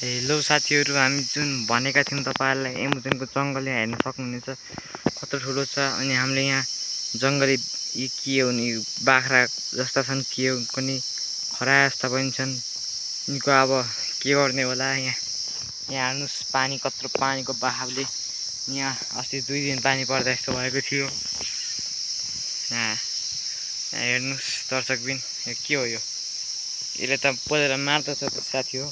Hello साथीहरु, हामी जुन भनेका थियौं तपाईहरुलाई एमाजोनको जंगल यहाँ हेर्न सक्नुहुनेछ। कस्तो ठुलो छ अनि हामीले यहाँ जंगली के हो नि बाख्रा जस्ता छन्, के हो कुनै खरायो जस्ता पनि छन्। यिनको अब के गर्ने होला। यहाँ हेर्नुस् पानी कत्रो, पानीको बहावले यहाँ अस्ति 2 दिन पानी पर्दा यस्तो भएको थियो। यहाँ हेर्नुस् दर्शकबिन, के हो यो? यसले त पोलेर मार्दछ त साथी हो।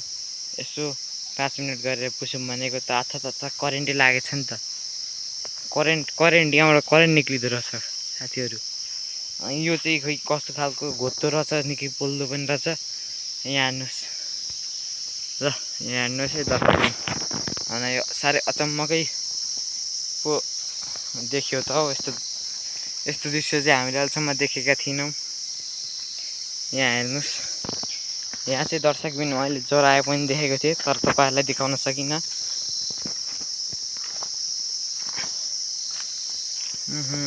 यसो 5 मिनेट गरेर पुसौँ भनेको त अथात् करेन्टै लागेछ नि त। करेन्ट यहाँबाट करेन्ट निक्लिँदो रहेछ साथीहरु। यो चाहिँ खै कस्तो खालको घोत्तो रहेछ, निकै पोल्दो पनि रहेछ। यहाँ हेर्नुस् ल, यहाँ हेर्नुस् है दर्शकबिन। अनि यो साह्रै अचम्मकै पो देखियो त हौ। यस्तो दृश्य चाहिँ हामीले अहिलेसम्म देखेका थिएनौँ। यहाँ हेर्नुस्, यहाँ चाहिँ दर्शकबिन मैले चराए पनि देखेको थिएँ, तर तपाईहरुलाई देखाउन सकिनँ।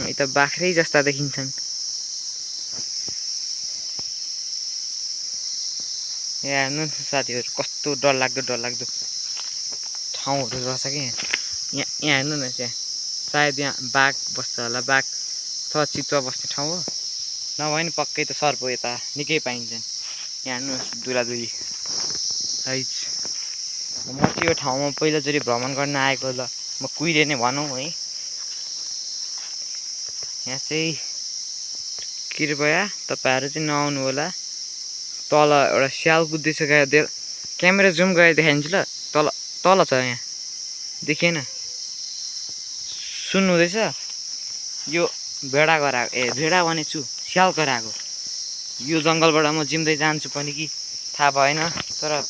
यी त बाख्रै जस्ता देखिन्छन्। यहाँ हेर्नु साथीहरु, कस्तो डरलाग्दो ठाउँहरु रहेछ कि यहाँ। यहाँ हेर्नु न, त्यहाँ सायद यहाँ बाघ बस्छ होला, बाघ अथवा चितुवा बस्ने ठाउँ हो। नभए नि पक्कै त सर्प यता निकै पाइन्छन्। यहाँ हेर्नुहोस् दुरादुरी है। म चाहिँ यो ठाउँमा पहिलोचोटि भ्रमण गर्न आएको ल, म कुहिरे नै भनौँ है। यहाँ चाहिँ कृपया तपाईहरु चाहिँ नआउनु होला। तल एउटा स्याल कुद्दैछ, क्यामेरा जुम गरेर देखाइदिन्छु ल। तल छ, यहाँ देखिएन? सुन्नुहुँदैछ? यो भेडा गराएको, भेडा भनेछु, स्याल गराएको। यो जंगलबाट म जिम्दै जान्छु पनि कि थाहा भएन, तर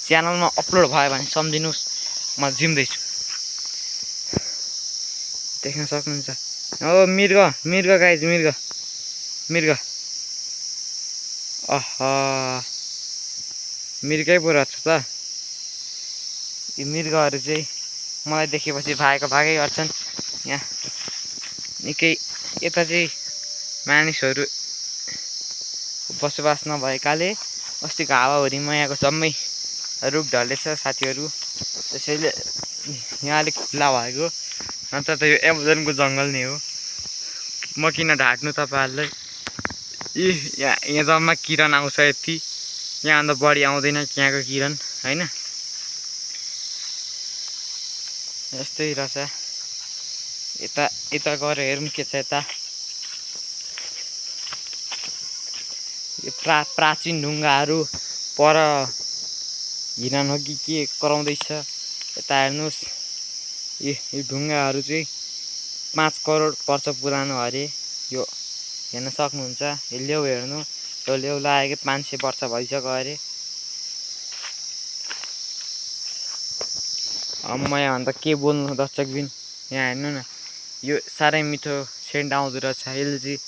च्यानलमा अपलोड भयो भने सम्झिनुस् म जिम्दैछु। देख्न सक्नुहुन्छ हो, मृग गाइज, मृग। मृगै पो रहेछ त। यी मृगहरू चाहिँ मलाई देखेपछि भागै गर्छन्। यहाँ निकै यता चाहिँ मानिसहरू बसोबास नभएकाले अस्तिको हावाहुरीमा यहाँको जम्मै रुख ढलेछ साथीहरु। त्यसैले यहाँ अलिक खुल्ला भएको, नत्र त यो एमाजोनको जंगल नै हो। म किन ढाट्नु तपाईहरुलाई। यहाँ जम्मा किरण आउँछ यति, यहाँ अन्त बढी आउँदैन यहाँको किरण हैन। यस्तै रहेछ। यता गएर हेरौँ के छ यता। यो प्राचीन ढुङ्गाहरू पर हिरण हो कि के कराउँदैछ। यता हेर्नुस्, यो ढुङ्गाहरू चाहिँ 5 करोड वर्ष पुरानो अरे। यो हेर्न सक्नुहुन्छ। यो लेउ हेर्नु, यो लेउ लागेको 500 वर्ष भइसक्यो अरे। अब म यहाँ भन्दा के बोल्नु दर्शकबिन। यहाँ हेर्नु न, यो साह्रै मिठो सेन्ट आउँदो रहेछ। यसले चाहिँ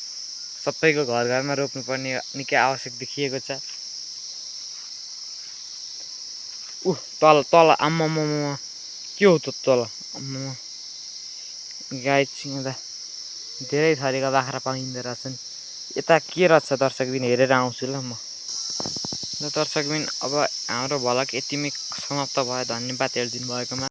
सबैको घरमा रोप्नुपर्ने निकै आवश्यक देखिएको छ। तल आम्माम के हो त तल? गाई यहाँ त धेरै थरीका बाख्रा पाइँदो रहेछन्। यता के रहेछ दर्शकबिन, हेरेर आउँछु ल म। ल दर्शकबिन, अब हाम्रो भलक यतिमै समाप्त भयो। धन्यवाद हेरिदिनु भएकोमा।